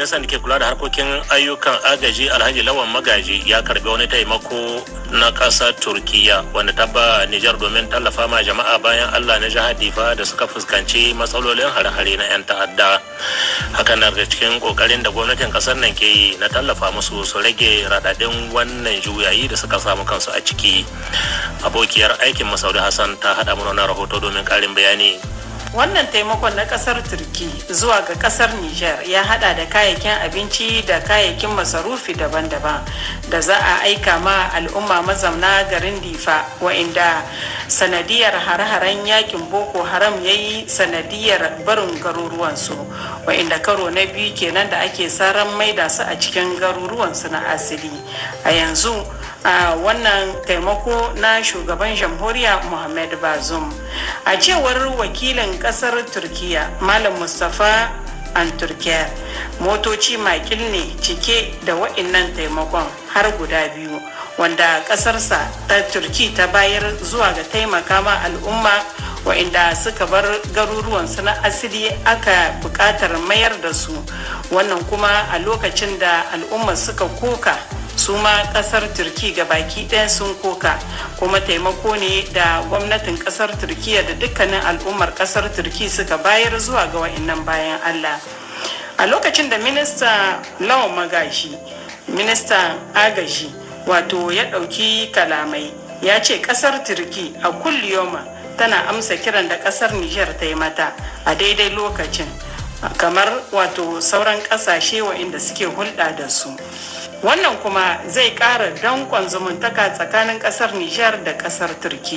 Ministan da ke kula da harkokin ayyukan agaji, Alhaji Lawan Magaji, ya karbi wani taimako na ƙasar Turkiya wanda ta ba Nijar domin tallafa ma jama'a bayan Allah na jihar Difa da suka fuskanci matsalolin hare-hare na 'yan ta'adda. Hakan na daga cikin kokarin da gwamnatin ƙasar nan ke yi na tallafa musu su rage raɗaɗin wannan juyayi da suka samu kansu a ciki. Abokiyar aikin Masaudi Hassan ta haɗa mana wannan rahoto domin ƙarin bayani. Wannan taimakon na kasar Turki zuwa ga kasar Niger ya hada da kayayyakin abinci da kayayyakin masarufi daban-daban da za a aika ma al'umma mazauna garin Difa, wa'inda sanadiyar hare-haren yakin Boko Haram ya yi sanadiyar barin garuruwansu, wa'inda karo na biyu kenan da ake saran maida su a cikin garuruwansu na asali a yanzu, a wannan taimako na shugaban jamhuriya Muhammad Bazoum. A cewar wakilin kasar Turkiya, Malam Mustapha Anturkiya, motoci makil ne cike da wa'innan taimakon har guda biyu wanda kasarsa ta Turki ta bayar zuwa ga taimaka ma al'umma wa'inda suka bar garuruwansu na asali aka bukatar mayar da su. Wannan kuma a lokacin da al'umma suka koka, su ma kasar Turki ga baki ɗaya sun koka, kuma taimako ne da gwamnatin kasar Turkiya da dukkanin al'ummar kasar Turki suka bayar zuwa ga wa'annan bayan Allah. A lokacin da Minista Lawan Magashi, ministan agaji wato, ya ɗauki kalamai, ya ce kasar Turki a kulliyoma tana amsa kiran da kasar Nijar ta yi mata a daidai lokacin, kamar wato sauran kasashe waɗanda suke hulɗa da su. Wannan kuma zai ƙara danƙon zumuntaka tsakanin ƙasar Nijar da ƙasar Turki.